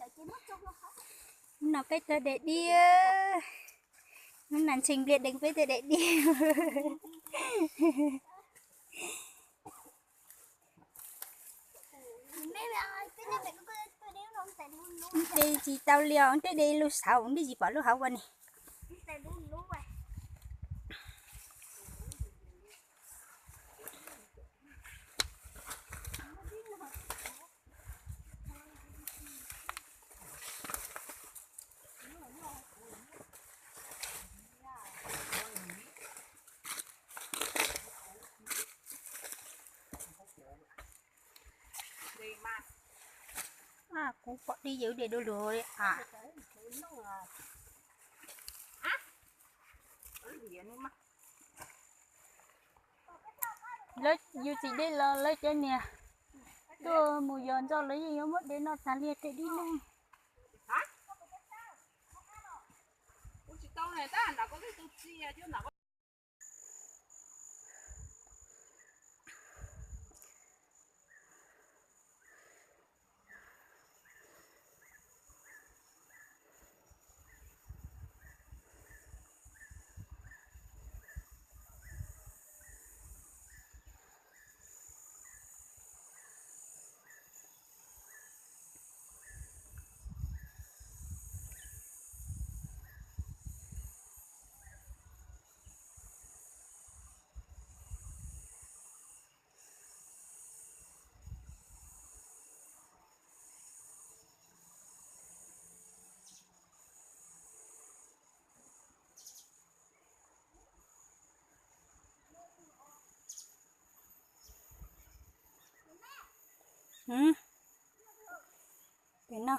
Hnub no peb tau daim diab, hnub no ntshee npliag deev peb tau daim diab. De tsis tau li os, tej de lub xauv, de tsis pom lub hauv ua ne. Kuv pom dej yawm de du lug li a. Lawv yus txiv dej los lawv cov niam tuaj mus yos ntxo lawv yeej yuav muab de noj tas li tej dib neeg. Pem no,